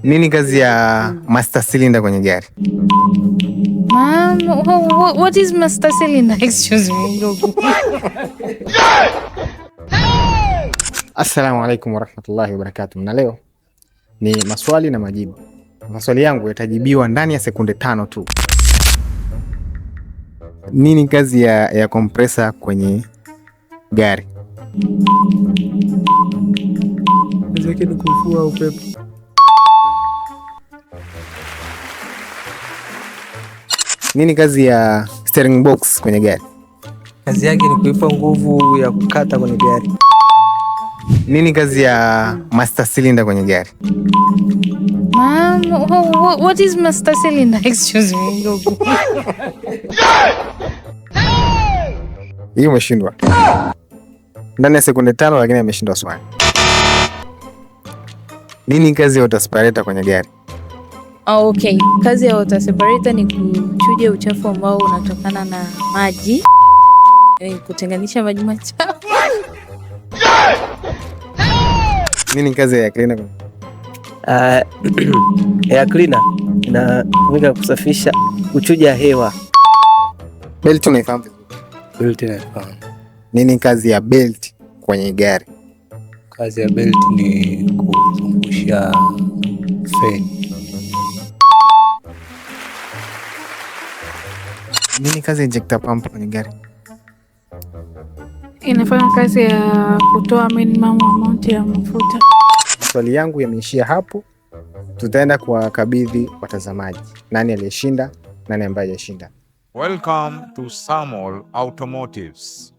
Nini kazi ya master cylinder kwenye gari? Ma'am, what is master cylinder? Excuse me. Assalamu alaikum warahmatullahi wabarakatuh. Na leo ni maswali na majibu. Maswali yangu yatajibiwa ndani ya sekunde 5 tu. Nini kazi ya compressor kwenye gari? Kazi yake ni kufua upepo. Nini kazi ya steering box kwenye gari? Kazi yake ni kuipa nguvu ya kukata kwenye gari. Nini kazi ya master cylinder kwenye gari? Ma'am, what is master cylinder? Excuse me. Hiyo umeshindwa ndani ya sekunde 5, lakini ameshindwa swali. Nini kazi ya water separator kwenye gari? Okay. Kazi ya water separator ni kuchuja uchafu ambao unatokana na maji, kutenganisha maji machafu. Nini kazi ya cleaner? Air cleaner inatumika kusafisha, kuchuja hewa. Belt unaifahamu vizuri? Belt naifahamu. Nini kazi ya belt kwenye gari? Kazi ya belt ni kuzungusha feni. Nini kazi ya injector pump kwenye gari? Inafanya kazi ya kutoa minimum amount ya mafuta. Maswali yangu yameishia hapo. Tutaenda kuwakabidhi watazamaji nani aliyeshinda, nani ambaye hajashinda. Welcome to Samuel Automotives.